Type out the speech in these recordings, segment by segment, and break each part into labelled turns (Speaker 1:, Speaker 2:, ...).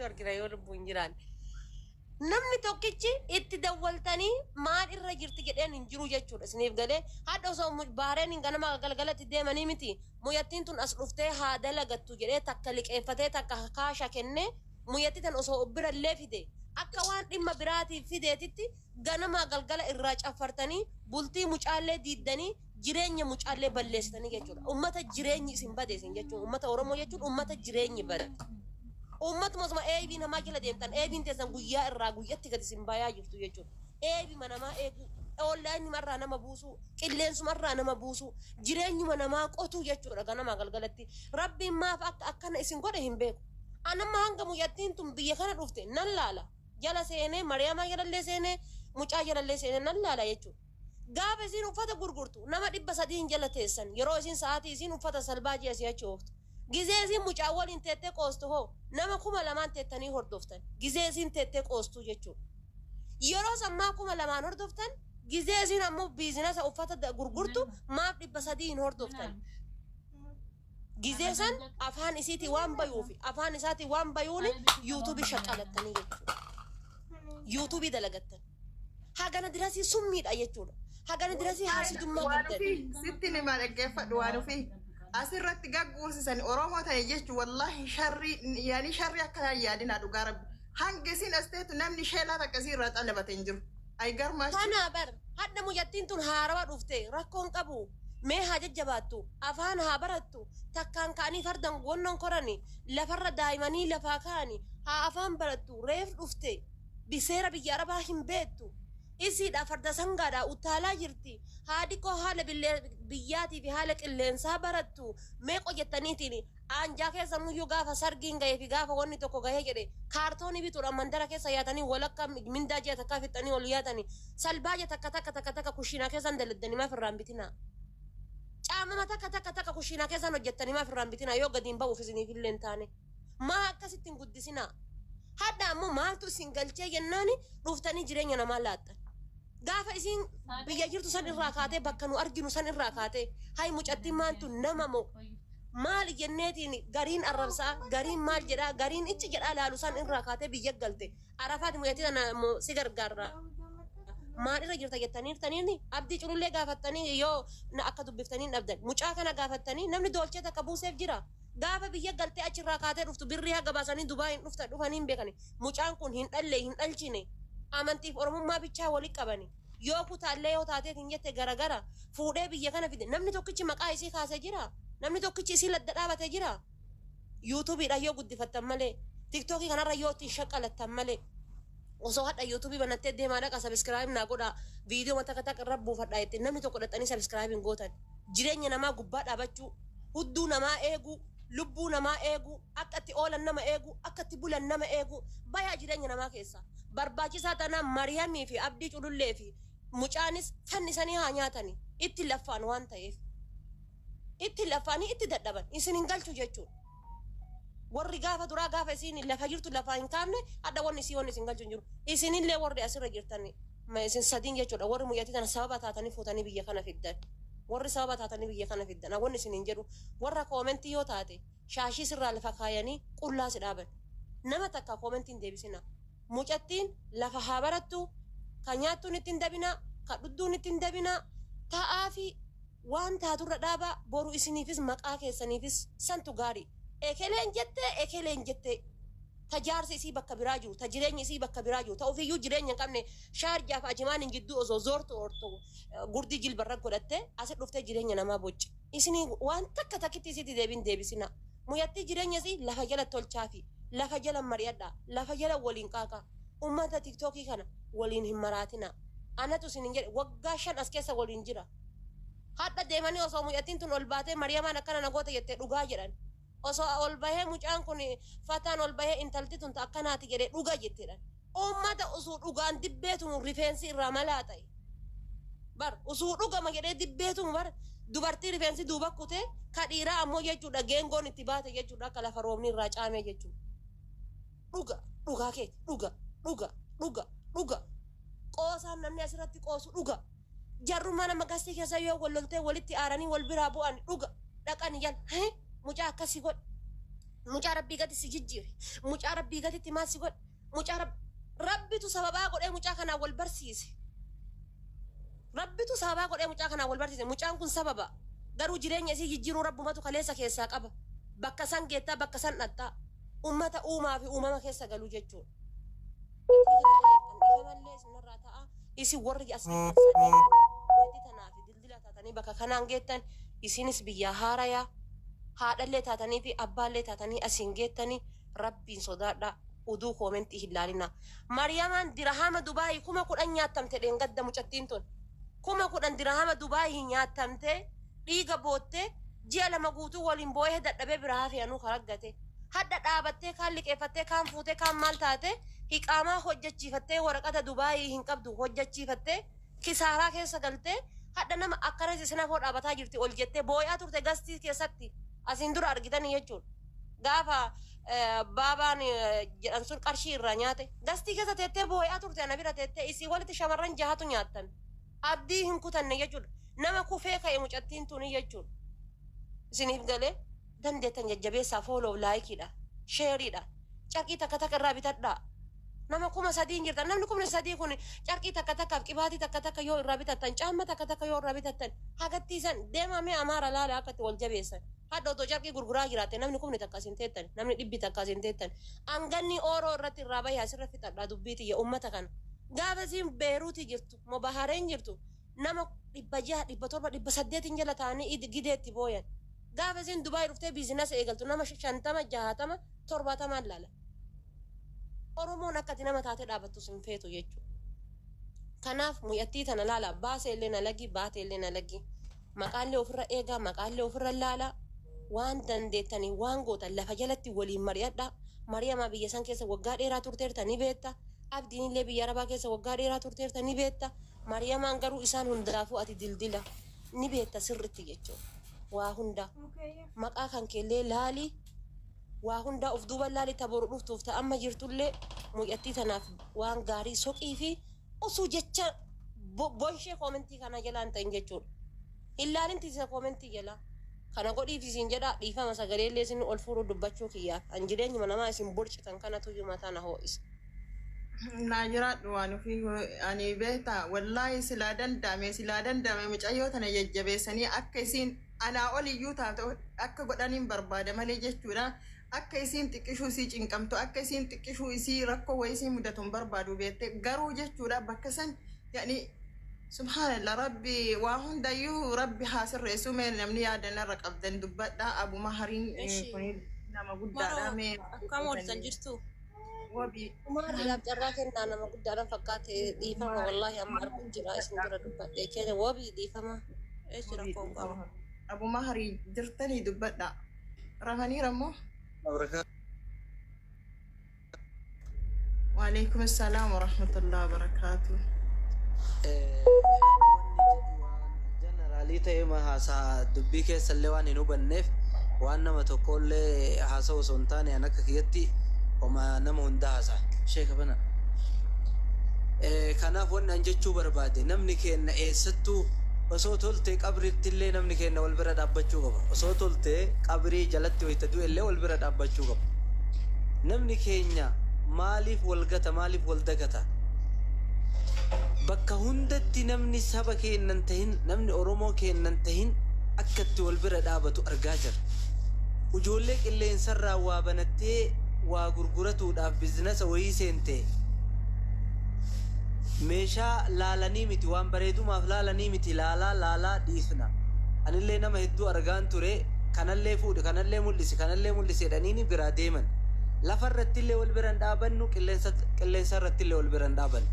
Speaker 1: Walittuu argina yoo lubbuun jiraanne. Namni tokkichi itti dawwaltanii maal irra jirti jedheen hin jiru jechuudha isiniif galee. Hadha osoo Baahreeniin ganama galgalatti deemanii miti muyattiin tun as dhuftee haa dalagattu jedhee takka liqeeffatee takka kaasha kennee muyatti tan osoo ubbirallee fide akka waan dhimma biraatiif fideetitti ganamaa galgala irraa caffartanii bultii mucaallee diiddanii jireenya mucaallee balleessitanii jechuudha. Ummata jireenyi isin bade isin jechuun, ummata Oromoo jechuun ummata jireenyi bade. Ummatuma osuma eebii namaa jala deemtan, eebiin teessan guyyaa irraa guyyatti gad isin bayaa jirtu jechuudha. Eebima namaa eeguu, onlaayinuma irraa nama buusuu, qilleensuma irraa nama buusuu, jireenyuma namaa qotuu jechuudha ganamaa galgalatti. Rabbiin maaf akka akkana isin godhe hin beeku. Anamma hanga mucattiin tun biyya kana dhufte nan laala. Jala seenee, Mariyaamaa jalallee seenee, mucaa jalallee seenee nan laala jechuudha. Gaafa isiin uffata gurgurtu nama 300n jala teessan, yeroo isiin sa'aatii isiin uffata salbaajii asii achi ooftu. Gizee isiin mucaa waliin teettee qoostu hoo nama 2000n teettanii hordoftan. Gizee isiin teettee qoostuu jechuudha. Yeroo san maa 2000n hordoftan? Gizee isiin ammoo biizinasa uffata gurgurtu maaf 300n hordoftan? Gizee san afaan isiitii waan bayuufi afaan isaatii waan bayuuni yuutuubii shaqqalattanii jechuudha. Yuutuubii dalagattan. Hagana dirasii summiidha jechuudha. Hagana dirasii haasidummaa
Speaker 2: Waan
Speaker 1: qabdan.
Speaker 2: ofii sitti nima, dhaggeeffadhu. Waan ofii asirratti gagguursisan Oromoo ta'e jechuun wallaahi sharrii yaani sharrii akkanaan yaadinaa. Dhugaa Rabbi, hanga isin as teetu namni sheelaa takka isii irraa xalabate hin jiru. Ay garmaachi.
Speaker 1: Tanaa bar hadha mucattiin tun haarawa dhufte, rakkoon qabu. Mee haa jajjabaattu, afaan haa barattu. Takkaan ka'anii fardan gonnoon korani, lafarra daa'imanii lafaa ka'ani. Haa afaan barattu, reef dhufte, seera biyya Arabaa hin beektu. Isiidha farda sangaadha utaalaa jirti. Haa dhiqoo haala biyyaatii fi haala qilleensaa barattu. Meeqo jettaniitiin aanjaa keessa muyyuu gaafa sargiin gahee fi gaafa wanni tokko gahee jedhe kaartoonii bituudhaan mandara keessa yaatanii, walakka mindaa ji'a takkaa fixxanii ol yaatanii, salbaaja takka takka takka takka kushiinaa keessan daladdanii maaf irraan bitinaa? Caamama takka takka takka kushiinaa keessan hojjettanii maaf irraan bitinaa? Yoo gadiin ba'uuf isiniif illee hin taane, maa akkasitti hin guddisinaa? Hadha ammoo maaltu isin galchee jennaani dhuftanii jireenya namaa laaxxan. Gaafa isiin biyya jirtu san irraa kaatee, bakka nu arginu san irraa kaatee, hay mucattiin maantu nama moo maali jenneetiin, gariin arrabsaa, gariin maal jedhaa, gariin icci jedhaa laalu san irraa kaatee biyya galte. Arafaati mucattii tana si gargaarra, maal irra jirta jettaniirtaniini Abdii Culullee gaafattanii yoo akka dubbiftanii hin dhabdan. Mucaa kana gaafattanii namni doolchee takka buuseef jira? Gaafa biyya galtee achirraa kaatee dhuftu birrii haga baasanii Dubaa hin dhufta dhufanii hin beekani. Mucaan kun hin dhalle, hin dhalchine. Amantiif Oromummaa bichaa wali qabani. Yoo kutaallee yoo taateetiin jette garagara fuudhee biyya kana fide. Namni tokkichi maqaa isii kaasee jira? Namni tokkichi isii ladda dhaabate jira? Yuutuubiidhaan yoo guddifattan malee, Tiktookii kanarra yoo ittiin shaqqalattan malee, osoo hadha yuutuubii banattee deemaa dhaqa subscribe naa godhaa, viidiyoo takka takka irra buufadhaa jettee, namni tokko dhaxxanii subscribe hin gootan. Jireenya namaa gubbaa dhaabachuu, hudduu namaa eeguu, lubbuu namaa eeguu, akka itti oolan nama eeguu, akka itti bulan nama eeguu, bayaa jireenya namaa keessa. Barbaachisaa taanaan Mariyamii fi Abdii Culullee fi mucaanis fannisanii haa nyaatani, itti laffaan waan ta'eef. Itti laffaanii itti dadhaban isin hin galchu jechuudha. Warri gaafa duraa gaafa isiin lafa jirtu lafaa hin kaafne, hadha wanni isii wanni isin galchu hin jiru. Isinillee warri asirra jirtan, isin sadiin jechuudha, warri mucattii tana sababa taatanii fuutanii biyya kana fiddan. Warri sababa taatanii biyya kana fiddan, wanni isin hin jedhu, warra koomentii yoo taate shaashii sirraa lafa kaayanii qullaa si dhaaban. Nama takka koomentiin deebisina. Mucattiin lafa haa barattu, ka nyaattuun ittiin dabinaa, ka dhudduun ittiin dabinaa, ta'aa fi waan taaturra dhaabaa. Boru isiniifis maqaa keessaniifis santu gaarii. Ekeleen jettee, ekeleen jettee, ta jaarsi isii bakka biraa jiru, ta jireenyi isii bakka biraa jiru, ta ofiiyyuu jireenya hin qabne, Shaarjaaf Ajimaan hin jidduu osoo zoortu oortu gurdii jilbarra godhattee asi dhuftee jireenya namaa bocci. Isinii waan takka takkitti isitti deebiin deebisina. Mucattii jireenya isii lafa jala tolchaafi, lafa jala mari'adhaa, lafa jala waliin qaaqaa. Ummata Tiktookii kana waliin hin maraatinaa. Anatu isin hin jedhe, waggaa 5 as keessa waliin jira. Hadha deemanii osoo mucattiin tun ol baatee Mariyamaan akkana na goote jettee, dhugaa jedhan. Osoo ol bahee mucaan kun fataan ol bahee intalti tun ta akkanaati jedhee, dhuga jetteedhan. Ummata usuu dhugaan dibbeetumu rifeensi irraa malaa ta'e. Bar usuu dhugama jedhee dibbeetumu bar dubartii rifeensi duuba kutee, ka dhiiraa ammoo jechuudha geengoon itti baate jechuudha, akka lafa roobni irraa caamee jechuudha. Dhuga dhugaa keeti, dhuga dhuga dhuga dhuga. Qoosaan namni asirratti qoosu dhuga. Jarrummaa nama gastii keessa yoo wal loltee walitti aaranii wal biraa bu'an dhuga dhaqani jala. Hee, mucaa akkasii godhe. Mucaa rabbii gadi si jijjiire. Mucaa rabbii gaditti maal si godhe? Mucaa rabbitu sababaa godhee mucaa kanaan wal barsiise. Rabbitu sababaa godhee mucaa kanaan wal barsiise. Mucaan kun sababa. Garuu jireenya isii jijjiiruu rabbumatu kaleessa keessaa qaba. Bakka san geettaa, bakka san dhattaa. Ummata uumaa fi uumama keessa galuu jechuudha. Dhiifamallee isinirraa ta'a. Isin warri as jirtan sadeen wanti tanaa fi dildila taatanii bakka kanaan geettan, isinis biyya haarayaa haadhallee taatanii fi abbaallee taatanii asiin geettanii, rabbiin sodaadhaa, uduu koomentii hin laalina. Mariyamaan dirahama Dubaayii 10,000 nyaattamte dheengadda. Mucattiin tun 10,000 dirahama Dubaayii nyaattamte, dhiiga boottee, ji'a 2 guutuu waliin boo'ee dadhabee biraa hafee anuu karaggate. Hadha dhaabattee kaan liqeeffattee, kaan fuutee, kaan maal taate, hiqaamaa hojjechiifattee, waraqata Dubaayii hin qabdu hojjechiifattee, kisaaraa keessa galtee, hadha nama akkana isin hafoo dhaabataa jirti. Ol jettee boo'aa turte gastii keessatti asiin dura argitanii jechuudha. Gaafa baabaan jedhan sun qarshii irraa nyaate gastii keessa teettee boo'aa turte. Ana bira teettee isii walitti shamarran jahatu nyaattan. Abdii hin kutanne jechuudha. Nama kufee ka'e mucattiin tuni jechuudha. Isiniif galee dandeettan jajjabeessaa, follow, likeiidha, shareiidha, carqii takka takka irraa bitadhaa. Nama 3000 jirtan, namni 3000 kun carqii takka takkaaf qibaatii takka takka yoo irraa bitattan, caamma takka takka yoo irraa bitattan, hagattiisan deemamee amaara laala akkatti wal jabeessan. Hadha otoo carqii gurguraa jiraatte, namni 10,000 isin teettan, namni 100 isin teettan. Anganni ooroo irratti irraa bahee asirra fixadhaa dubbii tiyya. Ummata kana gaafa isiin Beeruutii jirtu moo Bahareen jirtu, nama 600, 700, 800n jala ta'anii gideetti booyan. Gaafa isiin Dubaay dhuftee business eegaltu, nama 50, 60, 70n laala. Oromoon akkati nama taatee dhaabattu sin feetu jechuudha. Kanaaf mu'attii tana laala, baasee illee na lagi, baatee illee na lagi. Maqaallee ofirra eegaa, maqaallee ofirra laala. Waan dandeettanii waan gootan lafa jalatti waliin mari'adha. Mari'amaa biyya san keessa waggaa dheeraa turteerta, ni beekta. Abdiin illee biyya Arabaa keessa waggaa dheeraa turteerta, ni beekta. Mari'amaan garuu isaan hundaafuu ati dildila ni beekta sirritti jechuudha. Waa hunda maqaa kan keellee laali, waa hundaa of duuba laali, taboru dhuftuuf ta amma jirtullee mucattii tanaaf waan gaarii soqii fi osoo jecha bonshee koomentii kana jalaan ta'in jechuudha. Hin laalinti isa koomentii jalaa. Kana godhiif isin jedha. Dhiifama, sagaleellee isin ol fuudhuu dubbachuu kiyyaaf. An jireenyuma namaa isin borcitan kanatu mataa na ho'isa.
Speaker 2: Naa jiraadhu. Waan ofii, ani beektaa, wallaahi silaa danda'ame mucayyoo tana jajjabeessanii akka isiin anaa oliyyuu taate akka godhaniin barbaada malee jechuudha. Akka isiin xiqqishuu isii cinqamtu, akka isiin xiqqishuu isii rakkoo wayii isii mudatu hin barbaadu beekte. Garuu jechuudha, bakka san yani subhaanallah, rabbi waa hundayyuu rabbi haa sirreessu. Mee namni yaada narra qabdan dubbadha. Abuma hariin kun nama guddaadha mee.
Speaker 3: Akkam ooltan, jirtu?
Speaker 2: Wabii.
Speaker 1: Maaliidhaaf carraa kennaa, nama guddaadhaan fakkaate. Dhiifama, wallaahi amma arguun jira isin dura dubbadhe keenya. Wabii, dhiifama.
Speaker 3: Eeshi, rakkoo hin qabu.
Speaker 2: Abuma harii jirtanii dubbadha. Rafaniira immoo. Waalaikum salaam warahmatullahi wabarakaatu.
Speaker 4: Wanni jedhu waan general ta'e haasaa dubbii keessallee waan hin hubanneef, waan nama tokkollee haasa'u osoo hin taane, an akka kiyyatti homa nama hundaa haasa'a. Sheeka bana. Kanaaf wanni an jechuu barbaade, namni keenya eessattuu osoo tolte qabriittillee namni keenya wal bira dhaabbachuu qaba. Osoo tolte qabrii jalatti wayita du'ellee wal bira dhaabbachuu qaba. Namni keenya maaliif wal gata? Maaliif wal dagata? Bakka hundatti namni saba keennan tahin, namni Oromoo keennan tahin akka itti wal bira dhaabatu argaa jira. Ijoollee qilleensarraa waa banattee waa gurguratuudhaaf business wayii seente, meeshaa laalanii miti, waan bareedumaaf laalanii miti, laalaa laalaa dhiifna. Anillee nama hedduu argaan ture, kanallee fuudhe, kanallee mul'isi, kanallee mul'isi jedhaniini biraa deeman. Lafarrattillee wal biran dhaabannu, qilleensa irrattillee wal biran dhaabannu.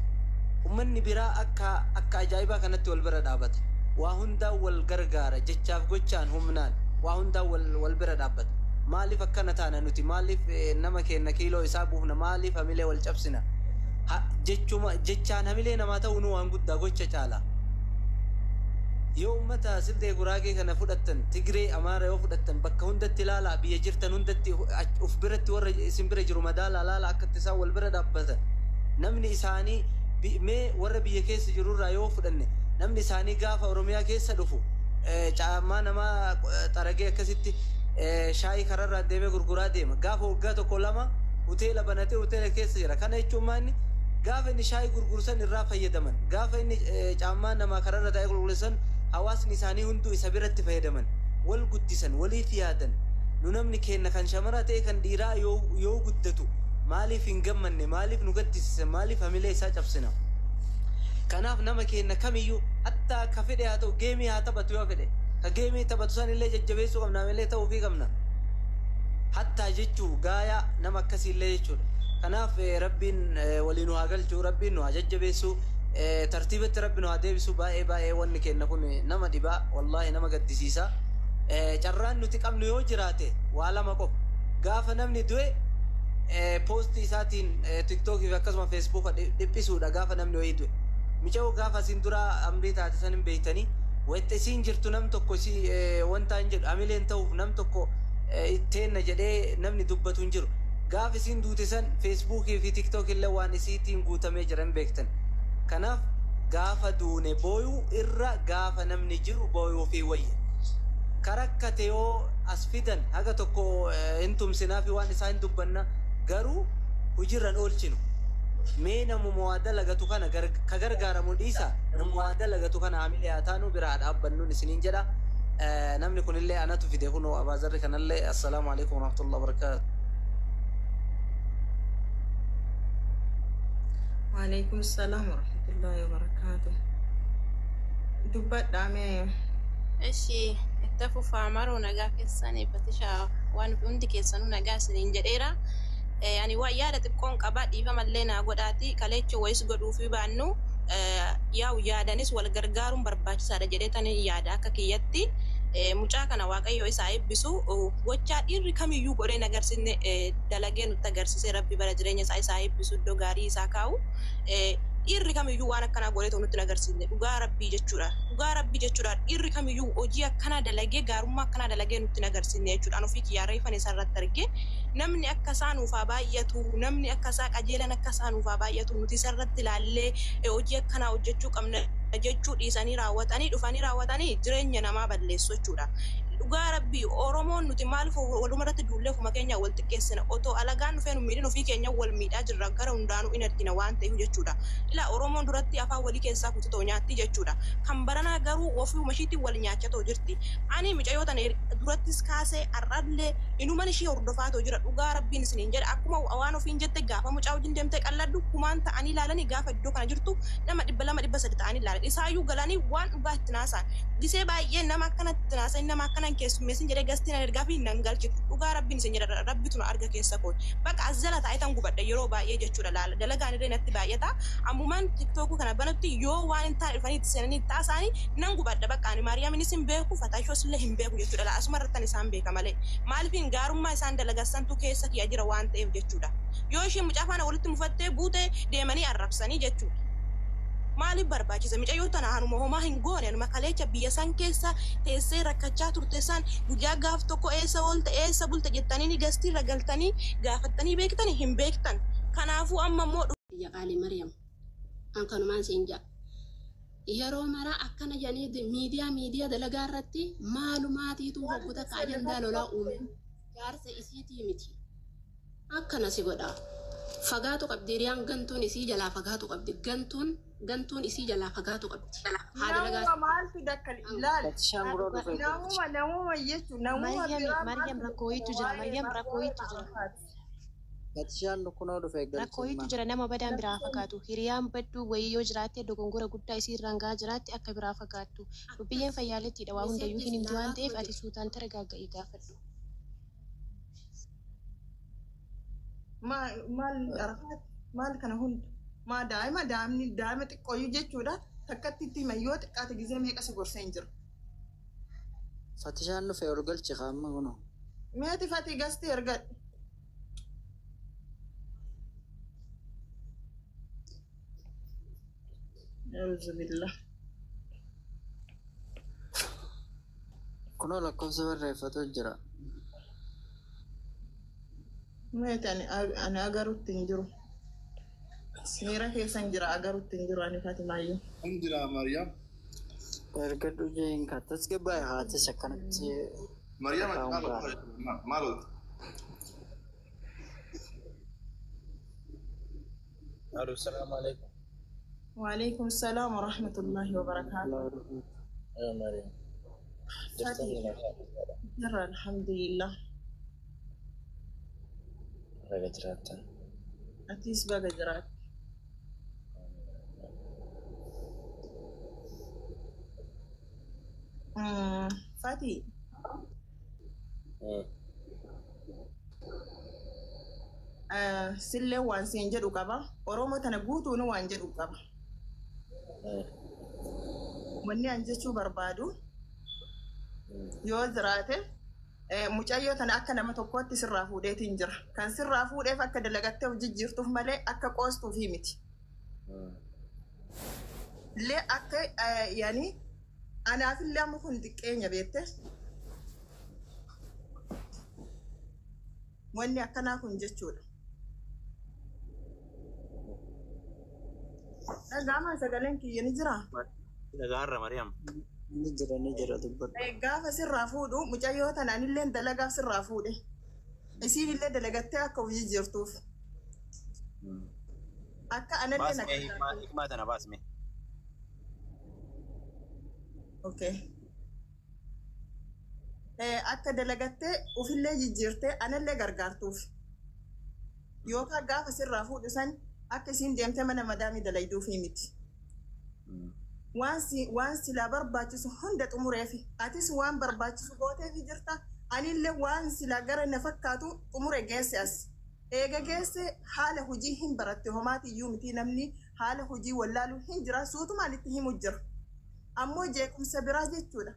Speaker 4: Ummanni biraa akka ajaa'ibaa kanatti wal bira dhaabata. Waa hundaan wal gargaara, jechaaf, gochaan, humnaan, waa hundaan wal bira dhaabbata. Maaliif akkana taana nuti? Maaliif nama keenya kiiloo isaa buufna? Maaliif hamilee wal cabsina? Jechuma jechaan hamilee namaa ta'uu nu waan guddaa gocha caala. Yoo ummata Silxee, Guraagee kana fudhattan, Tigree, Amaara yoo fudhattan, bakka hundatti ilaalaa, biyya jirtan hundatti uf biratti warra isin bira jiru madaalaa laala, akka itti isaan wal bira dhaabbatan. Namni isaanii mee warra biyya keessa jirurraa yoo fudhanne, namni isaanii gaafa Oromiyaa keessa dhufu caammaa namaa xaragee akkasitti Shaayii kararraa deemee gurguraa deema. Gaafa waggaa tokko lama hoteela banatee hoteela keessa jira. Kana jechuun maanni gaafa inni shaayii gurguru san irraa fayyadaman. Gaafa inni caammaa namaa kararra taa'ee qulqulleessan hawaasni isaanii hunduu isa biratti fayyadaman. Wal guddisan, waliif yaadan. Nu namni keenya kan shamara ta'e kan dhiiraa yoo guddatu maaliif hin gammanne, maaliif nu gaddisiisa, maaliif hamilee isaa cabsina? Kanaaf nama keenya kamiyyuu hattaa ka fedhe haa ta'u, geemii haa taphatu yoo fedhe. Ka geemii taphatu san illee jajjabeessuu qabna, hamilee ta'uufii qabna. Hattaa jechuu gaayaa nama akkasiillee jechuudha. Kanaaf Rabbiin walii nu haa galchu, Rabbiin nu haa jajjabeessu, tartiibatti Rabbi nu haa deebisu. Baay'ee baay'ee wanni keenya kun nama dhibaa, wallaahi nama gaddisiisa. Carraan nuti qabnu yoo jiraate waa lama qofa. Gaafa namni du'e poostii isaatiin Tiktookii fi akkasuma Feesbuuka dhiphisuudha gaafa namni wayii du'e. Mica'oo gaafa asiin dura amrii taate san hin beektanii, wayita isiin jirtu nam tokko isii wanta hin jedhu, hamileen ta'uuf nam tokko itteenna jedhee namni dubbatu hin jiru. Gaafa isiin duute san Feesbuukii fi Tiktookii illee waan isiitiin guutamee jira hin beektan. Kanaaf gaafa duune booyuu irra gaafa namni jiru booyuu fi wayya. Karakkate yoo as fidan haga tokko hin tumsinaa fi waan isaa hin dubbanna, garuu hojiirran oolchinu. Mee namuma waa dalagatu kana ka gargaaramu dhiisa, namuma waa dalagatu kana hamilee haa taanu, biraa haa dhaabbannuun isiniin jedha. Namni kunillee anatu fide kunoo abaazarri kanallee. Assalaamu alaikum warahmatullahi wabarakaatu.
Speaker 2: Waalaikum salaam warahmatullahi wabarakaatu. Dubbadhaa mee.
Speaker 3: Eshi, itti fufaa. Maroo nagaa keessanii fatishaa waan hundi keessanuu nagaa isiniin jedheera. Ani waa yaada xiqqoon qabaa, dhiifamallee naa godhaati. Kaleecha wayis godhuufi baannu, yaa'u yaadanis wal gargaaruun barbaachisaadha jedhee tani yaada akka kiyyatti. Mucaa kana Waaqayyo isaa eebbisu. Gochaa dhiirri kamiyyuu godhee hin agarsiisne dalagee nutti agarsiise. Rabbi bara jireenya isaa isaa eebbisu, iddoo gaarii isaa kaa'u. Dhiirri kamiyyuu waan akkanaa godhee ta'u nutti hin agarsiisne, dhugaa Rabbii jechuudha. Dhugaa Rabbii jechuudha. Dhiirri kamiyyuu hojii akkanaa dalagee, gaarummaa akkanaa dalagee nutti hin agarsiisne jechuudha. An ofii kiyyaa reefan isa irratti arge. Namni akka isaa nuuf haa baay'atu, namni akka isaa qajeelan akka isaa nuuf haa baay'atu. Nuti isa irratti ilaallee hojii akkanaa hojjechuu qabna jechuu dhiisanii raawwatanii dhufanii raawwatanii jireenya namaa balleessu jechuudha. Dhugaa Rabbii, Oromoon nuti maaliif waluma irratti duullee ofuma keenya wal xiqqeessina? Otoo alagaan dhufee nu miidhin ofii keenya wal miidhaa jirra, gara hundaanuu in argina waan ta'eef jechuudha. Ilaa, Oromoon duratti afaan walii keessaa kututoo nyaatti jechuudha. Kan baranaa garuu ofiuma ishiitiin wal nyaachatoo jirti. Ani mucayyoo tana durattis kaasee har'allee inuman ishii hordofaatoo jira. Dhugaa Rabbiin isiniin jedha, akkuma waan ofiin jette, gaafa mucaa wajjin deemtee qalladdu kumaan ta'anii ilaalanii, gaafa iddoo kana jirtu nama 200, 300 ta'anii ilaalan. Isaayyuu galanii waan dhugaa itti naasa'an. Gisee baay'ee nama akkanatti naasa'in, nama akkana hin keessummeessin jedhee gastii nan ergaa fi nan galchitu. Dhugaa Rabbiin isin jedha, Rabbitu na arga keessa koo. Bakka as jala taa'ee tan gubadha yeroo baay'ee jechuudha laala. Dalagaan illee natti baay'ata. Ammumaan Tiktookuu kana banutti yoo waan hin taane dhufanii itti seenanii itti haasa'anii nan gubadha. Bakka ani Maariyaaminis hin beeku, Fataashoos illee hin beeku jechuudha. Laala, asuma irrattan isaan beeka malee. Maaliifin gaarummaa isaan dalagassantu keessa kiyya jira waan ta'eef jechuudha. Yoo isheen mucaa faana walitti mufattee buute deemanii arrabsanii jechuudha. Maaliif barbaachisa? Mucayyoo tana hanuma homaa hin goone, hanuma kaleecha biyya san keessa teessee rakkachaa turte san guyyaa gaaf tokko eessa oolte, eessa bulte jettanii gastiirra galtanii gaafattanii beektani? Hin beektan. Kanaafuu amma immoo
Speaker 5: Biyya qaalii Maryam, an kanumaan siin jedha. Yeroo maraa akkana jedhanii miidiyaa miidiyaa dalagaa irratti maalumaatiitu hoggu takka ajandaa lolaa uume, jaarsa isiitii miti. Akkana si godha. Fagaatu qabdi, hiriyaan gantuun isii jalaa fagaatu qabdi. Gantuun gantuun isii jalaa fagaatu qabdi. Haa dalagaa.
Speaker 2: Namuma maaltu dakka ilaali.
Speaker 4: Fatishaan biroo dhufe.
Speaker 2: Namuma jechuun namuma
Speaker 1: Maryam,
Speaker 2: biraa
Speaker 1: Maryam,
Speaker 2: maaltu
Speaker 1: rakkoo wayiitu jira. Maryam, rakkoo wayiitu jira.
Speaker 6: Fatishaan kunoo dhufe.
Speaker 1: Rakkoo wayiitu
Speaker 6: galchummaa.
Speaker 1: jira, nama badaan biraa fagaatu. Hiriyaan badduu wayii yoo jiraatte, dogongora guddaa isii irraan gahaa jiraatte akka biraa fagaattu. Dubbiyyeen fayyaalettiidha, waa hundayyuu hin himtu waan ta'eef ati suutaan taragaaga'ii gaafadhu.
Speaker 2: Maal Arafaat, maal kana hunda maa daa'ima, daa'imni daa'ima xiqqooyyuu jechuudha, takkatti itti himan yoo xiqqaate gizee meeqa si gorsee hin jiru.
Speaker 6: Fatishaan dhufe, ol galchi qaama kunoo.
Speaker 2: Meeti fatii gastii ergadhu. Auzubillah.
Speaker 6: Kunoo lakkoofsa barreeffatu jira.
Speaker 2: Meeti ani agarutti hin jiru. Miira keessan jira, agarutti hin jiru ani Fatimaayyuu.
Speaker 7: Hin jira, Maryam.
Speaker 6: Ergadhu jeen ka tasgabbaa'e haatis akkanatti.
Speaker 7: Mariyaam ati
Speaker 6: Takkaa'uun
Speaker 7: maal
Speaker 6: gaara.
Speaker 7: ooltu? Maal ooltu?
Speaker 8: Alo, salaamu alaikum.
Speaker 2: Waalaikum salaam wa rahmatullahi wa barakaatu.
Speaker 8: Yaa Mariam. Jirtanii nagaa fayyaadha.
Speaker 2: Jirra alhamdulillah.
Speaker 8: Baga jiraattan.
Speaker 2: Atis baga jiraatu. Fati, sillee waan siin jedhu qaba. Oromoo tana guutuun waan jedhu qaba. Wanni an jechuu barbaadu yoo jiraate mucayyoo tana akka nama tokkootti sirraa fuudheetiin jira. Kan sirraa fuudheef akka dalagattee of jijjiirtuuf malee akka qoostuufii miti. Illee akka yaani anaafillee amma kun xiqqeenya beekte. Wanni akkanaa kun jechuudha. Dhaga'amaa sagaleen kiyya ni jiraa?
Speaker 9: Dhagaarra Mariam.
Speaker 6: Ni jira ni jira dubbadhu.
Speaker 2: Gaafa sirraa fuudhu mucayyoo tanaan illee dalagaaf sirraa fuudhe. Isiin illee dalagattee akka of jijjiirtuuf. Akka anallee na
Speaker 9: Baasmee hikmaa tana baasmee.
Speaker 2: Okay. Akka dalagattee ofillee jijjiirtee anallee gargaartuuf. Yookaan gaafa sirraa fuudhu san akka isiin deemtee mana madaamii dalayduufii miti. Waan si waan silaa barbaachisu hunda xumureefi atis waan barbaachisu gooteefi jirta anillee waan silaa gara na fakkaatu xumure geesse as. Eega geesse haala hojii hin baratte homaatiyyuu miti namni haala hojii wallaaluu hin jira suutumaan itti himu jira. Ammoo jeequmsa biraa jechuudha.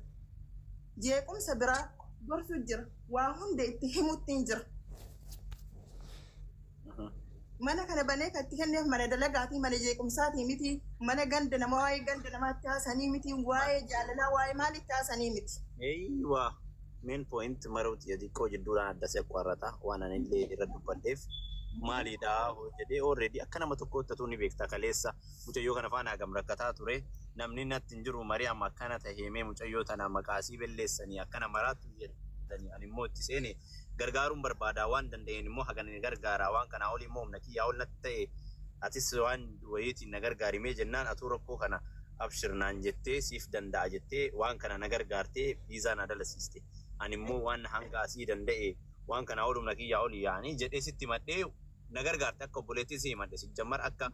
Speaker 2: Jeequmsa biraa gorsu jira. Waa hunda itti himutti hin jira. Mana kana banee kan itti kenneef mana dalagaatii mana jeequmsaatii miti mana ganda nama waa'ee ganda namaatti haasanii miti waa'ee jaalalaa waa'ee maalitti haasanii miti.
Speaker 9: Eeywa main point maruuti xiqqoo jidduudhaan adda si akkaarrata waan ani illee irra dubbadheef maalidha jedhee already akka nama tokkootti atuu ni beekta kaleessa mucayyoo kana faana hagam rakkataa ture namni natti hin jiru Mariam akkana taheemee mucayyoo tana maqaasii belleessanii akkana maraattu jedhanii ani immoo itti seene gargaaruun barbaada waan danda'een immoo hagan ni gargaara waan kanaa olii immoo humna kiyyaa ol natti ta'e atis waan wayiitiin na gargaarimee jennaan atuu rakkoo kana abshir naan jettee siif danda'a jettee waan kana na gargaartee viizaa na dalasiiste. Ani immoo waan hanga asii danda'e waan kanaa ol humna kiyyaa olii yaa'anii jedhee sitti madhee na gargaarte akka obboleettii si himadhe si jammar akka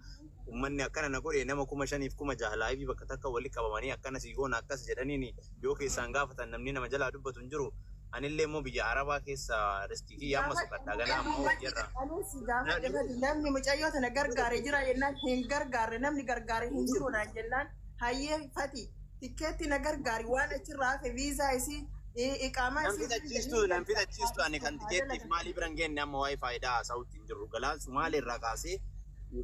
Speaker 9: uummanni akkana na godhe nama 5,000 6,000 laayivii bakka takka walitti qabamanii akkana si goona akkas jedhaniin yoo keessaan gaafatan namni nama jalaa dubbatu hin jiru. Anillee immoo biyya Arabaa keessa riskii kiyya amma soqadhaa ganaa ammoo hojjerra.
Speaker 2: Anis gaafadhe fati namni mucayyoo tana gargaare jira jennaan hin gargaarre namni gargaare hin jiru naan jennaan hayyee fati tikkeetti na gargaari waan achirraa hafe viizaa isii iqaamaa
Speaker 9: Nan
Speaker 2: isii
Speaker 9: fixachiistu nan fixachiistu ani kan tikeettiif maalii biran geenne amma waa'ee faayidaa haasa'uutti hin jirru. Galaan Sumaalee irraa kaasee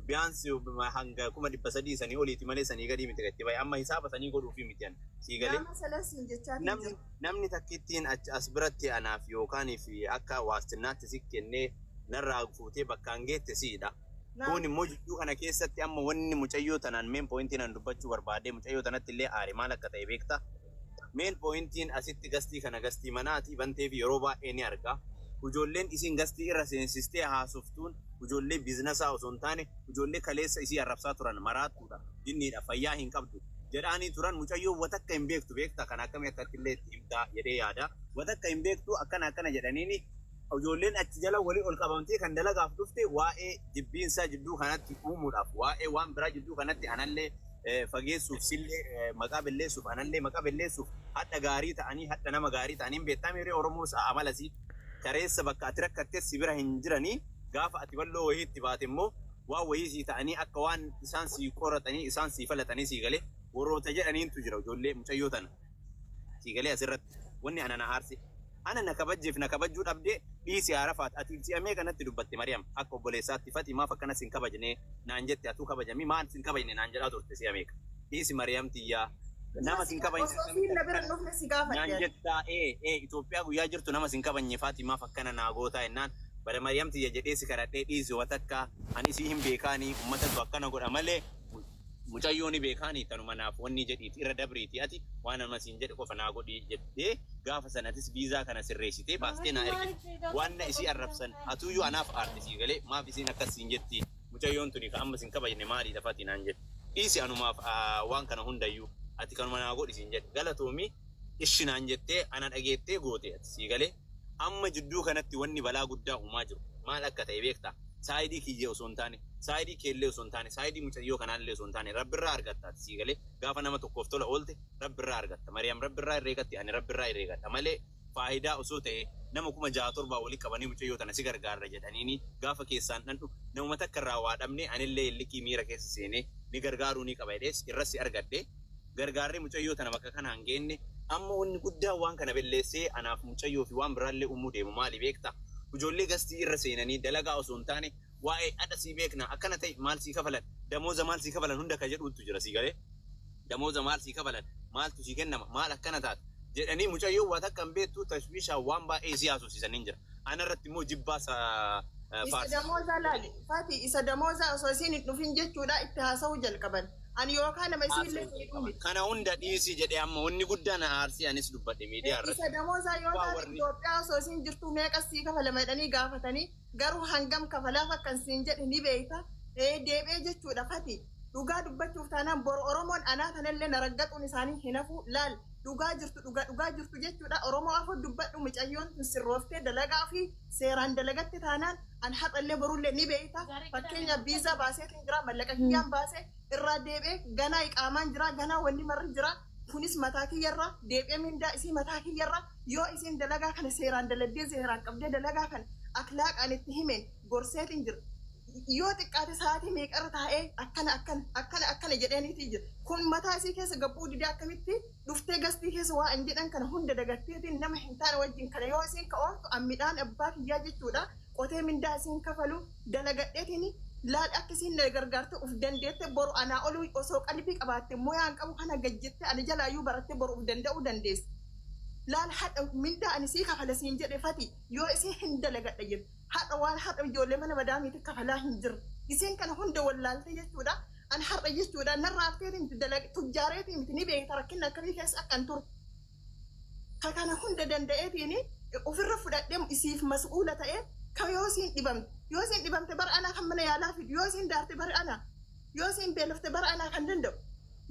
Speaker 9: biyaansi hanga 300,000 sanii oliiti malee sanii gadii miti gatti baay'ee amma hisaaba sanii godhuufi miti ani sii galee.
Speaker 2: Gaafa salas jechaatiin
Speaker 9: Namni
Speaker 2: jira.
Speaker 9: namni takkittiin achi as biratti anaaf yookaan fi akka waastinnaatti si kennee narraa fuutee bakkaan geette siidha. Kun immoo jidduu kana keessatti amma wanni mucayyoo tanaan meen poointiin an dubbachuu barbaade mucayyoo tanatti illee aare maal akka ta'e beekta. Meen poointiin asitti gastii kana gastii manaatii bantee fi yeroo baay'ee ni arga. Ijoolleen isiin gastii irra seensistee haasoftuun ijoollee biizinasaa osoo hin taane ijoollee kaleessa isii arrabsaa turan maraattuudha. Jinniidha fayyaa hin qabdu. Jedhaanii turan mucayyoo watakka hin beektu beekta kan akkamii akkatti illee itti himtaa jedhee yaada. Watakka hin beektu akkana akkana jedhaniini ijoolleen achi jala walii ol qabamtee kan dalagaaf dhufte waa'ee jibbiinsaa jidduu kanatti uumuudhaaf waa'ee waan biraa jidduu kanatti anallee fageessuuf sillee maqaa belleessuuf anallee maqaa belleessuuf hadha gaarii ta'anii hadha nama gaarii ta'anii hin beektaa miiree Oromoo amalasii kareessa bakka ati rakkattes si bira hin jiranii gaafa ati balloo wayii itti baate immoo waan wayii sii ta'anii akka waan isaan sii qoratanii isaan sii falatanii sii galee warroota jedhaniintu jira ijoollee mucayyoo tana sii galee asirratti wanni ana na aarse ana na kabajjeef na kabajjuu dhabdee dhiisi Arafaat ati si'amee kanatti dubbatte Mariam akka obboleessaatti Fati maaf akkana sin kabajne naan jette atuu kabajamii maal sin kabajne naan jedhaa turte si'amee dhiisi Mariam tiyyaa nama sin kabajne
Speaker 2: Osoo siin na bira hin dhufne si
Speaker 9: naan
Speaker 2: gaafadhe.
Speaker 9: jettaa ee Itoophiyaa guyyaa jirtu nama sin kabajne Fati maaf akkana naa gootaa jennaan bara Mariam tiyya jedhee si kadhadhee dhiisi watakka ani isii hin beekaanii uummatatu akkana godha malee Mucayyoo ni beekaanii tanuma naaf wanni jedhiiti irra dabriiti, ati waan nama siin jedhe qofa naa godhii jettee gaafa sanatis viizaa kana sirreessitee baastee naa ergite. Waan na isii arrabsan atuyyuu anaaf aarte, sii galee, maaf isiin akkas siin jetti, mucayyoon tuni ka amma siin kabajne maali lafati naan jette. Dhiisi, anumaaf waan kana hundayyuu ati kanuma naa godhi siin jedhe, galatoomii ishi naan jettee ana dhageettee goote ati, sii galee. Amma jidduu kanatti wanni balaa guddaa uumaa jiru maal akka ta'e beektaa? Side kiyyee osoo hin taane, side keellee osoo hin taane, side mucayyoo kanaallee osoo hin taane, rabbirraa argatta ati, sii galee. Gaafa nama tokkoof tola oolte rabbirraa argatta. Mariyaam rabbirraa herreegatti, ani rabbirraa herreegadha malee faayidaa osoo ta'e nama 6000-7,000 walii qabanii mucayyoo tana si gargaarra jedhaniini gaafa keessaan dhandhu namuma takka irraa waa dhabne, anillee illikii miira keessa seenee ni gargaaruu ni qaba jedhees irras argadhe, gargaarree mucayyoo tana bakka kanaan geenne. Amma wanni guddaan waan kana belleessee anaaf mucayyoo fi waan biraallee uumuu deemu maali beektaa? Ijoollee guest irra seenanii dalagaa osoo hin taane waa'ee adha sii beekna, akkana ta'e, maal sii kafalan, damooza maal sii kafalan hunda ka jedhuutu jira, sii galee. Damooza maal sii kafalan, maaltu sii kennama, maal akkana taata jedhanii mucayyoo waa takka hin beektu tashwiishaan waan baay'ee si haasofsiisanii jira. Ana irratti immoo jibbaa
Speaker 2: Isa
Speaker 9: faarsa.
Speaker 2: Damoozaa laali. Fati, isa damoozaa osoo isiin hin dhufin jechuudha itti haasa'uu jalqaban. Ani yookaan nama isiillee miidhuu miti.
Speaker 9: Kana hunda dhiisii jedhee amma wanni guddaan na aarsii anis dubbadhe miidiyaa irratti.
Speaker 2: Isa damoozaa yoo
Speaker 9: Waa
Speaker 2: taate Itoophiyaa osoo isiin jirtu meeqa sii kafalama jedhanii gaafatanii, garuu hangam kafalaaf akkan siin jedhe ni beekta. Deebi'ee jechuudha, Fati. Dhugaa dubbachuuf taanaan boru Oromoon anaa kanallee na raggaxuun isaanii hin hafu. Laal, dhugaa jirtu, dhugaa dhugaa jirtu jechuudha. Oromoo afur dubbadhu, mucayyoon tun sirrooftee dalagaa fi seeraan dalagatte taanaan an har'allee borullee ni beekta. Fakkeenyaaf viizaa baaseetiin jira, mallaqa kiyyaan baasee irraa deebi'ee ganaa iqaamaan jira, ganaa wanni marri jira. Kunis mataa kiyyarra deebi'ee mindaa isii mataa kiyyarra. Yoo isiin dalagaa kana seeraan daladdee, seeraan qabdee, dalagaa kana akhlaaqaan itti himeen gorseetiin jira. Yoo xiqqaate sa'aatii meeqarra taa'ee akkana akkana akkana akkana jedheeniiti jira. Kun mataa isii keessa gabbuu didee akkamitti dhuftee guest keessa waa hin jedhan kana hunda dagatteetiin nama hin taane wajjin kana yoo isiin ka ooltu, an midhaan abbaa kiyyaa jechuudha qotee mindaa isiin kafalu dalagadheetiin. Laal, akka isiin na gargaarte uf dandeette boru anaa oluu osoo qalbii qabaatte moyaan qabu kana gajjette ani jalaayyuu baratte boru uf danda'uu dandeessi. Laal, hadha mindaa ani sii kafala siin jedhe, Fati, yoo isiin hin dalagadha jettu, hadha waan hadha ijoollee mana madaamiitti kafalaa hin jirre isiin kana hunda wallaalte jechuudha. An har'a jechuudha narraa hafteetiin miti, tujjaareetiin miti, ni beekta rakkinna akkamii keessa akkan ture. Ka kana hunda danda'eetiin ofirra fudhadhee isiif mas'uula ta'ee ka yoo isiin dhibamte bara anaa kan mana yaalaa fidu, yoo isiin daarte bara anaa, yoo isiin beelofte bara anaa kan danda'u,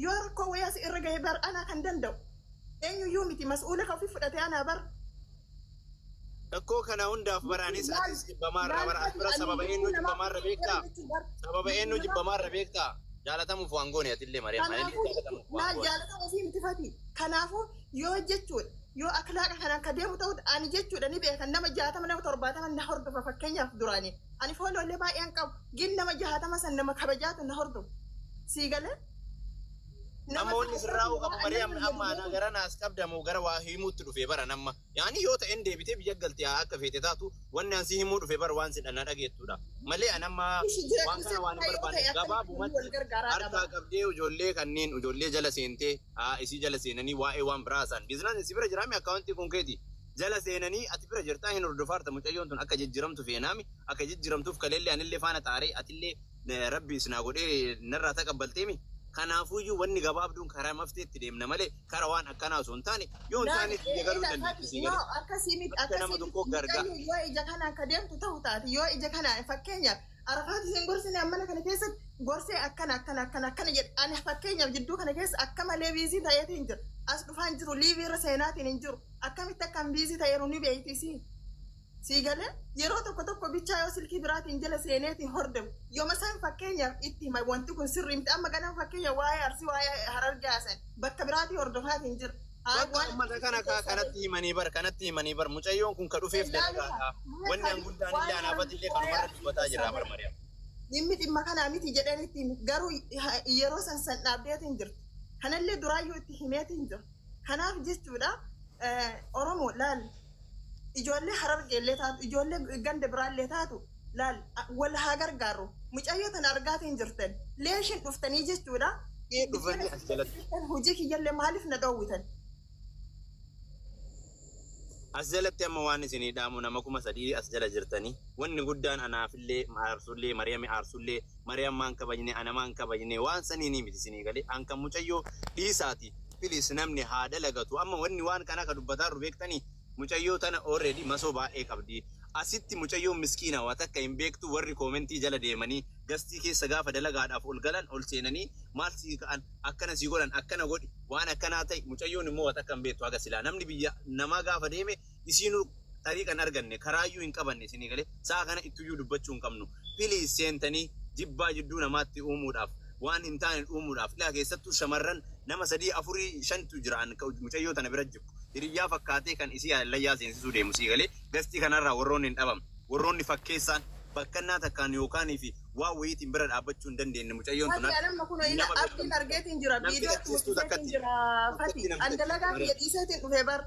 Speaker 2: yoo rakkoo wayaas irra gahe bara anaa kan danda'u, eenyuyyuu miti mas'uula ka ofii fudhatee anaa bara.
Speaker 9: Rakkoo kana hundaaf baraanis atis jibbamaarra bara as bira sababa eenyu jibbamaarra beektaa? Sababa eenyu jibbamaarra beektaa? Jaalatamuuf waan goone atillee, Mariyaam. Anillee
Speaker 2: Kanaafuu
Speaker 9: jaalatamuuf waan
Speaker 2: maal
Speaker 9: goone.
Speaker 2: jaalatama ofii miti, Fati. Kanaafuu yoo jechuudha yoo akhlaaqa kanaan ka deemu ta'u ani jechuudha ni beekan, nama 60, nama 70 na hordofa. Fakkeenyaaf duraanii ani followllee baay'een qabu gin nama 60 san nama kabajaatu na hordofu, sii galee.
Speaker 9: Amma wanni sirraa'uu qabu, Mariyaam, amma ana gara naas qabdamu gara waa himuutti dhufee bara nama. Yaani yoo ta'en deebitee biyya galtee haa akka feete taatu, wanni ansi himuu dhufee bara waan sidhanna dhageettudha. Malee an amma waan kana waan hin barbaanne, gabaabumatti harkaa qabdee ijoollee kanneen ijoollee jala seentee haa isii jala seenanii waa'ee waan biraa isaan business si bira jiraami, account kun keeti. Jala seenanii ati bira jirtaa hin hordofaarta, mucayyoon tun akka jijjiiramtu feenaami, akka jijjiiramtuuf kaleellee anillee faana xaaree atillee rabbi isinaa godhee narraa taqabbalteemi. Kanaafuyyuu wanni gabaabduun karaa mafteetti deemna malee karaa waan akkanaa osoo hin taane, yoo hin taane biyya galuu dandeetti, sii galee.
Speaker 2: Akkasii miti.
Speaker 9: Akka nama
Speaker 2: Akkasii
Speaker 9: tokkoo
Speaker 2: miti.
Speaker 9: gargaara.
Speaker 2: Mucayyoo yoo ija kanaan ka deemtu ta'u taate, yoo ija kanaan fakkeenyaaf Arafaat isin gorsine mana kana keessatti gorsee akkana akkana akkana akkana jedhe, ani fakkeenyaaf jidduu kana keessa akka malee busy ta'eetiin jira, as dhufaan jiru, live irra seenaatiin hin jiru. Akkamitti akkan busy ta'eeru ni beeyti isiin, sii galee. Yeroo tokko tokko bichaa yoo silkii biraatiin jala seeneetiin hordofu yooma isaan fakkeenyaaf itti hima, wanti kun sirrii miti. Amma ganama fakkeenya waa'ee Arsii, waa'ee Harargee haasan bakka biraatii hordofaatiin jira.
Speaker 9: Bakka uummata kana kanatti himanii bar, kanatti himanii bar, mucayyoon kun ka dhufeef dalagaadha. Wanni an guddaan illee anaafatti illee kanumarra dubbataa jira bar, Mariyaam.
Speaker 2: Dhimmi dhimma kanaa miti jedheen itti himi, garuu yeroo san san dhaabdeetiin jirti. Kanallee duraayyuu itti himeetiin jira. Kanaaf jechuudha, Oromoo laal, ijoollee Harargeellee taatu, ijoollee ganda biraallee taatu, laal, wal haa gargaarru. Mucayyoo tana argaatiin jirtan leeshin dhuftanii jechuudha.
Speaker 9: Dhufanii as jalatti.
Speaker 2: Hojii kiyyallee maaliif na dhoowwitan?
Speaker 9: As jalatti amma waan isinii dhaamu nama 3000 as jala jirtanii wanni guddaan anaafillee aarsullee Mariyami aarsullee Mariyam maan kabajne ana maan kabajne waan saniinii miti isinii galee an kan mucayyoo dhiisaati please namni haa dalagatu amma wanni waan kana ka dubbataaru beektanii mucayyoo tana already masoo baay'ee qabdi asitti mucayyoon miskiina waa takka hin beektu warri koomentii jala deemanii gastii keessa gaafa dalagaadhaaf ol galan ol seenanii maal sii ka'an akkana sii godhan akkana godhi waan akkanaa ta'e mucayyoon immoo waa takka hin beektu haga silaa namni biyya namaa gaafa deeme isiinuu xariiqa hin arganne karaayyuu hin qabanne isinii galee sa'a kana ittuyyuu dubbachuu hin qabnu please seentanii jibbaa jidduu namaatti uumuudhaaf waan hin taane uumuudhaaf ilaa keessattuu shamarran nama sadii afurii shantu jira an mucayyoo tana bira jibbu hiriyyaa fakkaatee kan isii hallayyaa seensisuu deemu sii galee gastii kanarraa warroonni hin dhabamne warroonni fakkeessaan bakkannaa takkaan yookaanii fi waan wayiitiin bira dhaabbachuu hin dandeenye mucayyoon tun
Speaker 2: Fati anamma kun ila
Speaker 9: nama
Speaker 2: abdiin argeetiin jira
Speaker 9: nam
Speaker 2: viidiyoo
Speaker 9: fixachiistuu
Speaker 2: itti
Speaker 9: takkatti
Speaker 2: jira
Speaker 9: takkatti
Speaker 2: Fati
Speaker 9: nam
Speaker 2: an dalagaa
Speaker 9: fixachiistu
Speaker 2: kiyya dhiiseetiin dhufe bar.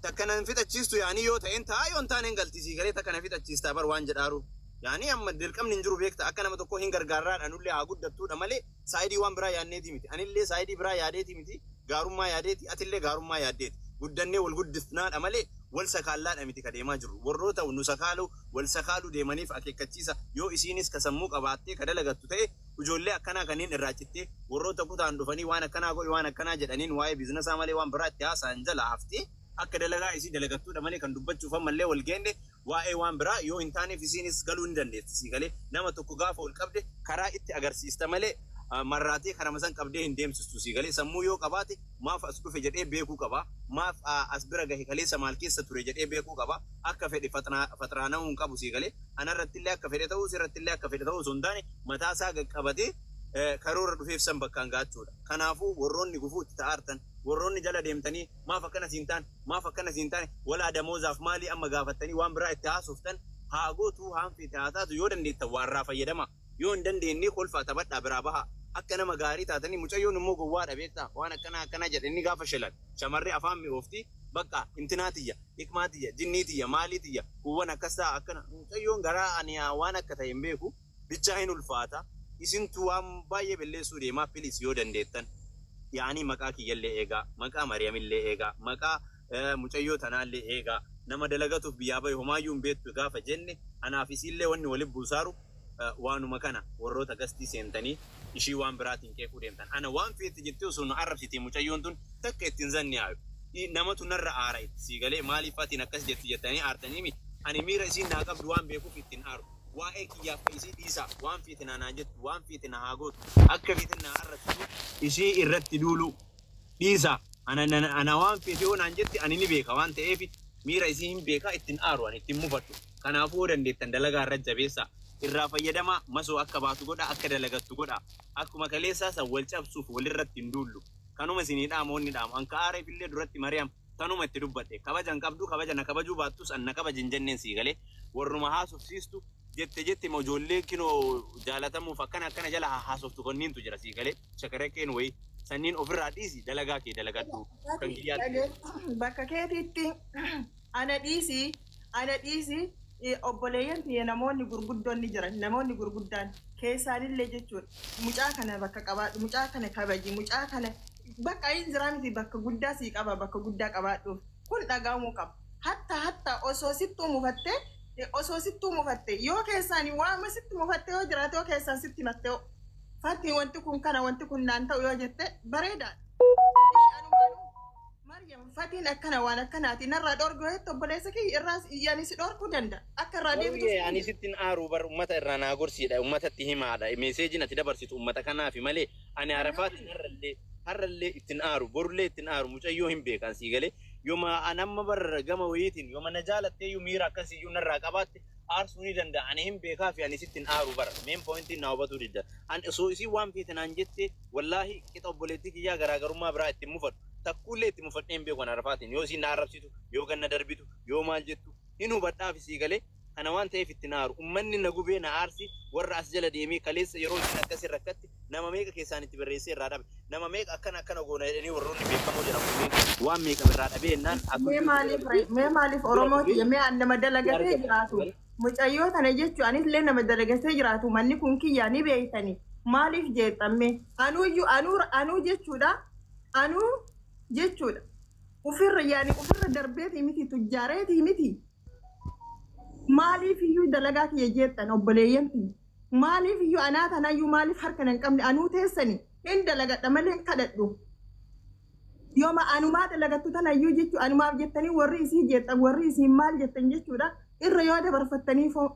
Speaker 9: Takka nan fixachiistu yaanii yoo ta'een ta'a yoo hin taane hin galti sii galee takka na fixachiistaa bar waan jedhaaru. Yaanii amma dirqamni hin jiru beekta akka nama tokko hin gargaarraadha nullee haa guddattuudha malee saayidii waan biraa yaadneeti miti. Anillee saayidii biraa yaadeeti miti gaarummaa yaadeeti atillee gaarummaa yaaddeeti. Guddannee wal guddifnaadha malee wal sakaallaadha miti ka deemaa jiru. Warroota nu sakaaluu wal sakaaluu deemaniif akeekkachiisa yoo isiinis ka sammuu qabaattee ka dalagattu ta'e ijoollee akkanaa kanneen irraa cittee warroota kutaan dhufanii waan akkanaa godhi waan akkanaa jedhaniin waa'ee biizinasaa malee waan biraa itti haasa'an jala haftee akka dalagaa isii dalagattuudha malee kan dubbachuuf ammallee wal geenne waa'ee waan biraa yoo hin taaneef isiinis galuu ni dandeessi. Sii galee nama tokko gaafa ol qabde karaa itti agarsiista malee marraatee karama san qabdee hin deemsistu. Sii galee sammuu yoo qabaate maaf as dhufe jedhee beekuu qaba. Maaf as bira gahe kaleessa maal keessa ture jedhee beekuu qaba. Akka fedhe faxiraana'uu hin qabu sii galee anarratti illee akka fedhe ta'uu sirratti illee akka fedhe ta'uu osoo hin taane mataa isaa qaqqabatee karoora dhufeef san bakkaan gaachuudha. Kanaafuu warroonni gufuu itti ta'aartan warroonni jala deemtanii maaf akkana siin taane maaf akkana siin taane walaa damoozaaf maalii amma gaafattanii waan biraa itti haasoftan haa gootuu haan feete haa taatu yoo dandeettan waarraa fayyadama yoo hin dandeenye kolfaa taphadhaa biraa baha akka nama gaarii taatanii mucayyoon immoo gowwaadha beektaa waan akkana akkana jedhanii gaafa shelan shamarri afaan mi'oofti bakka intinaa tiyya hikmaa tiyya jinnii tiyya maalii tiyya kuuwwan akkas ta'a akkana mucayyoon garaa ani waan akka ta'e hin beeku bichaa hin ulfaata isintu waan baay'ee balleessuu deemaa pilis yoo dandeettan yaanii maqaa kiyyallee eegaa maqaa Mariyamillee eegaa maqaa mucayyoo tanaallee eegaa nama dalagatuuf biyyaa bahe homaayyuu hin beektu gaafa jenne anaaf isiillee wanni walitti buusaaru waanuma kana warroota gastii seentanii ishii waan biraatiin qeequu deemtan ana waan feete jettee osoo nu arrabsite mucayyoon tun takka ittiin zanni yaayu namatu narra aara itti sii galee maaliif atiin akkas jetti jettanii aartanii miti ani miira isiin naa qabdu waan beekuuf ittiin aaru waa'ee kiyyaaf isii dhiisaa waan feete naa jettu waan feete na haa gootu akka feete naa arrabsitu ishii irratti duulu dhiisaa ana waan feete yoo naan jetti ani ni beeka waan ta'eef miira isii hin beekaa ittiin aaru ani ittiin mufadhu kanaafuu yoo dandeettan dalagaa irra jabeessaa irraa fayyadamaa masoo akka baatu godha akka dalagattu godha akkuma kaleessaa san wal cabsuuf walirratti hin duullu kanuma isinii dhaamu wanni dhaamu anka aareef illee duratti Mariyam tanuma itti dubbadhe kabajan qabdu kabaja na kabajuu baattus an na kabajin jenneen sii galee warruma haasofsiistu jette jette ma ijoollee kinoo jaalatamuuf akkana akkana jala haasoftu konniintu jira sii galee shakarekkeen wayii sanniin ofirraa dhiisi dalagaa kee dalagadhu kan kiyyaatti.
Speaker 2: Bakka keetiitti ana dhiisi ana dhiisi obboleeyyan tiyya namoonni gurguddoon ni jiran namoonni gurguddaan keessaanillee jechuudha mucaa kana bakka qabaadhu mucaa kana kabaji mucaa kana bakka hin jiraa miti bakka guddaa sii qaba bakka guddaa qabaadhuuf kun dhagahamuu qaba hatta hatta osoo sittuu mufattee osoo sittuu mufatte yoo keessaan waama sitti mufatte yoo jiraate yoo keessaan sitti himatte fatti wanti kun kana wanti kun naan ta'u yoo jette bareedaadha. Maryam fatiin akkana waan akkanaati narraa dhorgu yoo obboleessa kiyya irraa yaani si dhorkuu danda'a akka irraa deebitu.
Speaker 9: Ani sittin aaruu bar ummata irraa naa gorsiidha ummatatti himaadha meeseejiin ati dabarsitu ummata kanaafi malee ani arafaatiin har'allee har'allee ittiin aaru borullee ittiin aaru mucayyoo hin beekan sii galee yooma an amma bar gama wayiitiin yooma na jaalatteeyyuu miira akkasiiyyuu narraa qabaatte aarsuu ni danda'a ani hin beekaa fi ani sittin aaru bara meen poointiin naa hubatuu didda an osoo isii waan feete naan jette wallaahi qixa obboleettii kiyyaa garaagarummaa biraa ittiin mufadhu takkuullee itti mufadhee hin beeku an arafaatiin yoo isiin na arrabsitu yoo ganna darbitu yoo maal jettu hin hubadhaaf isii galee kana waan ta'eef itti naaru ummanni na gubee na aarsi warra as jala deemee kaleessa yeroo isin akkasii rakkatti nama meeqa keessaan itti barreessee irraa dhabe nama meeqa akkana akkana goona jedhanii warroonni beekamoo jedhamu waan meeqa irraa dhabee jennaan
Speaker 2: Mee maaliif mee maaliif Oromoo tiyya mee an nama dalagatee jiraatu mucayyoo tana jechuun anillee nama dalagatee jiraatu manni kun kiyyaa ni beektani maaliif jeexamme anuuyyuu anuu anuu jechuudha anuu jechuudha Ofirra yaani ofirra darbeetii miti, tujjaareetii miti. Maaliif iyyuu dalagaa kiyya jettan, obboleeyyan tiyya? Maaliif iyyuu anaa tanayyuu maaliif harka hin qabne anuu teessani hin dalagadha malee hin kadhadhu. Yooma anumaa dalagattu tanayyuu jechuu anumaaf jettanii warri isii jettan, warri isiin maal jettan jechuudha, irra yoo dabarfattanii foo.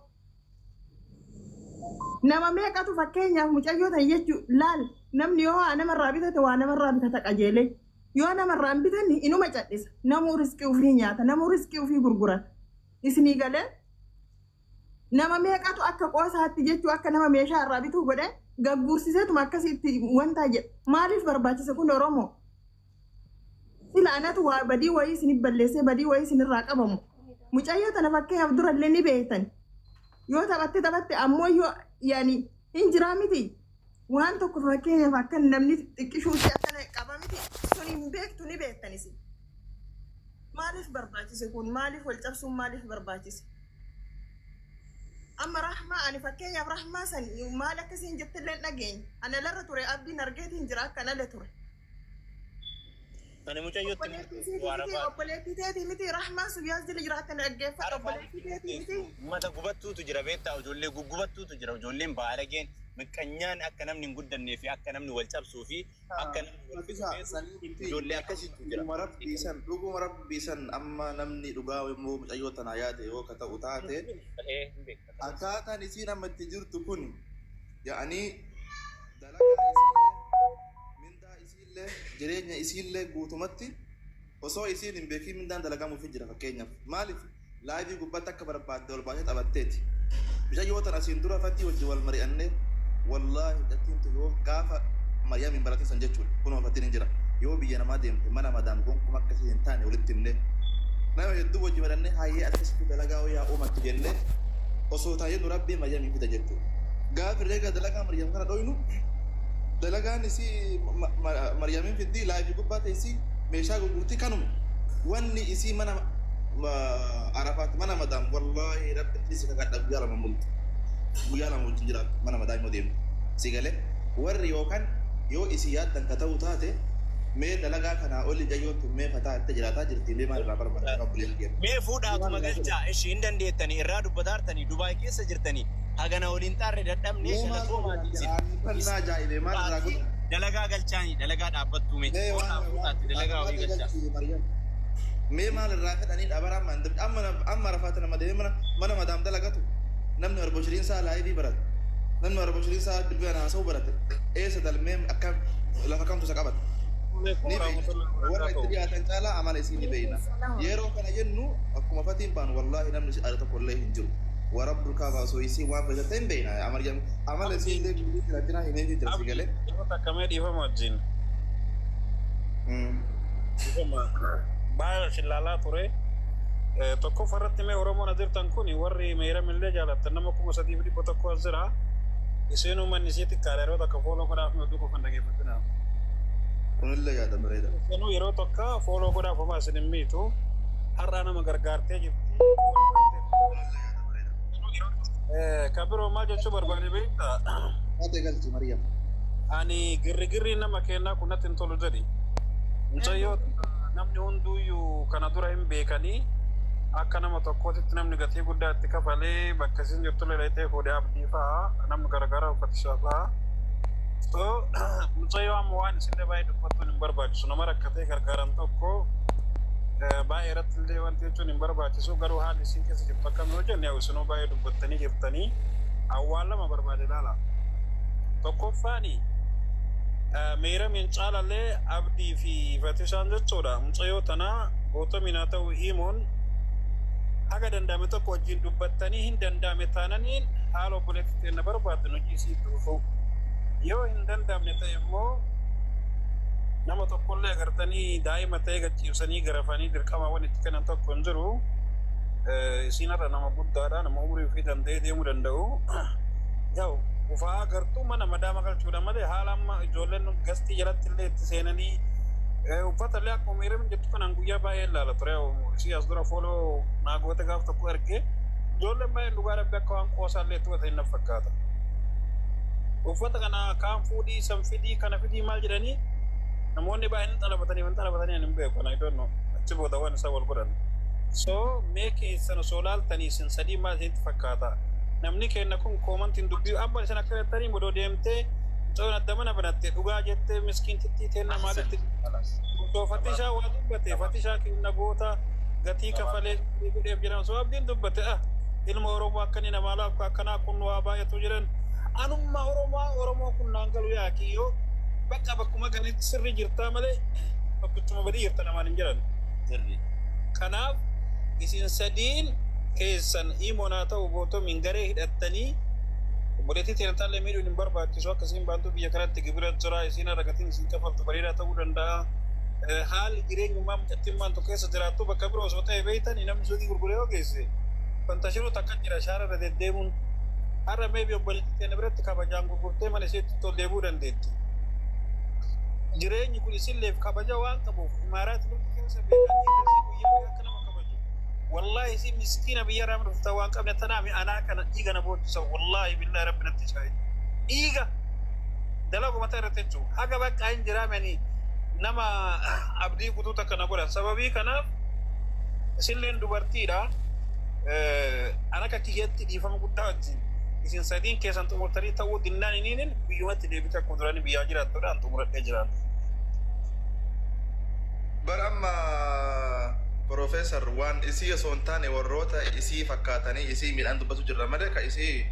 Speaker 2: Nama meeqatu fakkeenyaaf mucayyoo tan jechuu laal, namni yoo waa namarraa bitate, waa namarraa bitata qajeelee. Yoo namarraa hin bitanne inuma cadhisa. Namuu riskii ofii nyaata, namuu riskii ofii gurgurata. Isinii galee, nama meeqatu akka qoosaatti jechuu akka nama meeshaa irraa bituu godhe gagguursiseetuma akkasitti wanta jedha. Maaliif barbaachise kun, Oromoo? Sila anatu waa badii wayii isinif balleessee badii wayii isinirraa qabamu. Mucayyoo tana fakkeenyaaf durallee ni beektan. Yoo taphatte taphatte, ammoo yoo yaani hin jiraa miti. Waan tokko fakkeenyaaf akka namni xiqqishuutti akkana qaba miti. Sun hin beektu, ni beektan isin. Maaliif barbaachise kun? Maaliif wal cabsuun maaliif barbaachise? Amma Rahmaa, ani fakkeenyaaf Rahmaa san maal akkasiin jettillee hin dhageenye. Ana larra ture, abdiin argeetiin jira akka nale ture.
Speaker 9: Ani mucayyootti
Speaker 2: Obboleettii isiitii miti, obboleettii teetii miti, Rahmaan sun yaas jala jiraattan dhaggeeffadha, obboleettii teetii miti.
Speaker 9: Uummata gubattuutu jira beektaa, ijoollee guggubattuutu jira, ijoolleen baalageen miqqanyaan akka namni hin guddannee fi akka namni wal cabsuu fi akka namni wal
Speaker 7: Isa sanii miti.
Speaker 9: Ijoollee akkasiitu jira.
Speaker 7: Dhuguma rabbii san, dhuguma rabbii san, amma namni dhugaa immoo mucayyoo tanaa yaade yoo ka ta'u taate, akkaataan isiin amma itti jirtu kun yaa'anii dalagaa isiillee, mindaa isiillee, jireenya isiillee guutumatti osoo isiin hin beekin mindaan dalagamuufi jira. Fakkeenyaaf maaliif live gubbaatti akka barbaadde ol baatee taphatteeti. Mucayyoo tana asiin dura fatii wajji wal mari'annee, wallaahi dattiin tun yoo gaafa Mariyaam hin baratin san jechuudha, kunoo fatiin hin jira, yoo biyya namaa deemte mana madaam gonkumaa akkasii hin taane walitti himnee, nama hedduu wajji mari'annee, hayyee akkasitti dalagaa yaa uumattu jennee osoo taa'ee rabbii Mariyaam hin fida jechuudha. Gaafi reega dalagaa Mariyaam kana dhoynu, dalagaan isii Mariyaamiin fiddii live gubbaa teessii meeshaa gurgurtii kanuma wanni isii mana Arafaat mana madaam, wallaahi rabbi isi kakadha, guyyaa 2 multu, guyyaa 2 wajjin jiraatu mana madaam yoo deemtu. Si galee, warri yookaan yoo isii yaaddan ka ta'u taate, mee dalagaa kanaa oli jayyoon tun mee fataa itti jiraataa jirti, mee maal irraa barbaadda obboleettii kiyya?
Speaker 9: Mee fuudhaatuma galchaa ishii hin dandeettanii irraa dubbataartanii Dubaay keessa jirtanii hagana waliin xaarre dadhabnee
Speaker 7: Mee maal
Speaker 9: galatoomaati isin.
Speaker 7: Barbaadde ajaa'ibee maal irraa godhu?
Speaker 9: Dalagaa galchaanii dalagaa dhaabbattuu mee
Speaker 7: Mee
Speaker 9: fuudhaa
Speaker 7: waan
Speaker 9: fuudhaatti dalagaa walii galchaa.
Speaker 7: Maryam. Mee maal irraa fedhanii dhabaraa amma amma Arafaatti nama deemee mana madaam dalagatu, namni 24 sa'a live barate, namni 24 sa'a bilbilaan haasa'uu barate eessa dalmee akkam lafa kamtu isa qabata? Ni beeyna, warra itti dhiyaatan caalaa amala isii ni beeyna. Yeroo kana jennu akkuma fatiin baanu, wallaahi namni si aada tokko illee hin jiru. Warabbul kaabaa osoo isii waan fayyadatte hin beeyna. Amala isii illee bilbilii jira himeefii jira, si galee.
Speaker 8: Yeroo takka mee dhiifama wajjin. Dhiifama. Baay'ee shillaalaa ture. Tokkoffaa irratti mee Oromoon as jirtan kun warri meeramillee jaalattan nama 3100 as jira. Isheen uummanni ishee xiqqaadha, yeroo takka follow godhaaf, oduu qofan dhaggeeffatina.
Speaker 7: Kunillee yaada bareeda.
Speaker 8: Isheenuu yeroo tokko follow godhaaf homaa isin hin miitu. Har'aa nama gargaartee jirti. Kan biroo maal jechuu barbaade beektaa?
Speaker 7: Haate galchi Maryam.
Speaker 8: Ani girrigirri nama kennaa kun natti hin tolu jedhi. Mucayyoo namni hunduuyyuu kana dura hin beekanii, akka nama tokkootitti namni gatii guddaa itti kafalee bakka isin jirtu leelatee fuudhee abdii fa'aa namni gargaara uffatishaa fa'aa. So mucayyoo amma waan isinillee baay'ee dubbattuun hin barbaachisu, nama rakkatee gargaaran tokko baay'ee irratti illee wanti jechuun hin barbaachisu, garuu haalli isin keessa jirtu akkam yoo jenne, isinuu baay'ee dubbattanii jirtanii, awwaal lama barbaade ilaala. Tokkoffaani meeramiin caalallee abdii fi fatishaan jechuudha. Mucayyoo tanaa gootomiin haa ta'u himuun haga danda'ame tokko wajjin dubbattanii, hin danda'ame taananiin haala obboleettii ta'e barbaaddan hojii isii itti fufuu. Yoo hin danda'amne ta'e immoo nama tokkollee agartanii daa'ima ta'e gachiibsanii garafanii dirqama itti kennan tokko hin jiru. Isiin irra nama guddaadha, nama umurii ofii danda'ee deemuu danda'u. Yaa'u ufaa agartuu mana madaama galchuudha malee, haala amma ijoolleen gastii jalatti illee itti seenanii uffata illee akkuma miiramni jettu kanaan guyyaa baay'ee ilaala ture. Isii as dura follow naa goote gaaf tokko ergee, ijoolleen baay'een dhugaa rabbi akka waan qoosaa illee itti godhatan na fakkaata. Uffata kana kaan fuudhii san fidii kana fidii maal jedhanii namoonni baay'een xalabatanii hin xalabatanii ani hin beeku, I don't know. Achi booda waan isaa wal godhan. So mee keessan osoo laaltanii isin sadii maal isinitti fakkaata? Namni keenya kun koomantiin dubbii amma isin akka jettanii modoo deemtee mucayyoon adda mana banatte dhugaa jettee miskiintittii teenna maalitti osoo Fatishaa waa dubbate, Fatishaa kenna goota gatii kafalee godheef jedhan, osoo Abdiin dubbate, ah, ilma Oromoo akka inni namaa laafku akkanaa kun waa baay'atu jedhan. Anummaa Oromoo Oromoo kun naan galu yaa kiyyoo, bakka bakkuma ganitti sirrii jirtaa malee bakkichuma badii jirta namaan hin jedhan. Kanaaf isin sadiin keessan imoonaa ta'u bootomiin garee hidhattanii obboleettii teenya miidhuun hin barbaachisu. Akkasiin baantuu biyya kanatti gibira jira, isiin argatiin isin kafaltu bareedaa ta'uu danda'a. Haalli jireenyummaa mucattiin maantu keessa jiraattu bakka biroo osoo ta'e beektan namni suuqii gurguree yoo geesse fantashiruu takka jira shaara irra deddeemuun. Har'a meebi obboleettii teenya biratti kabajaan gurgurtee mana isheetti tol deebi'uu dandeetti. Jireenyi kun isinleef kabaja waan qabuuf Imaaraat keessa beekan dhiirri guyyaa akka nama kabaju. Wallahi isin miskiina biyya irraa dhufta waan qabne tanaami anaa kana dhiiga na boochisa, wallahi billahi rabbi natti shaayi. Dhiiga dalagu mataa irratti jechuudha. Haga bakka hin jiraamani nama abdii kutuu takka na godhan. Sababii kanaaf isinleen dubartiidha. An akka kiyyatti dhiifama guddaa wajjin isin sadiin keessan xumurtanii ta'uu dinnaan iniinin biyyumatti deebite akkuma duranii biyyaa jiraattudha an xumuradhee jiraan.
Speaker 7: Bar amma Profeesar, waan isii osoo hin taane warroota isii fakkaatanii isii miidhaan dubbatu jirra malee ka isii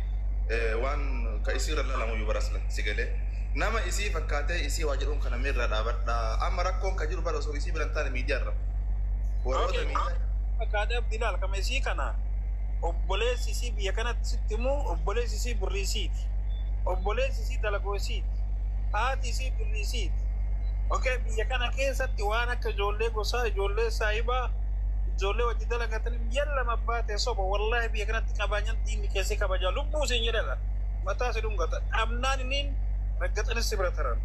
Speaker 7: waan ka isii irra laalamu iyyuu barasla si galee. Nama isii fakkaatee isii waa jedhuun kana miirra dhaabadha. Amma rakkoon ka jiru bara osoo isii bira hin taane miidiyaa irra. Warroota miidiyaa.
Speaker 8: Fakkaatee Abdii laal kama isii kana obboleessi isii biyya kanatti sitti himu, obboleessi isii birrii isiiti. Obboleessi isii dalagoo isiiti. Haati isii birrii isiiti. Okay, biyya kana keessatti waan akka ijoollee gosaa, ijoollee saahibaa, ijoollee wajji dalagatan yalla baate soba. Wallahi biyya kanatti qabaanyan diinni keessi kabajaa lubbuu isin jedhadha. Mataa si dhungata. Dhabnaan inni raggaxanis si bira taran.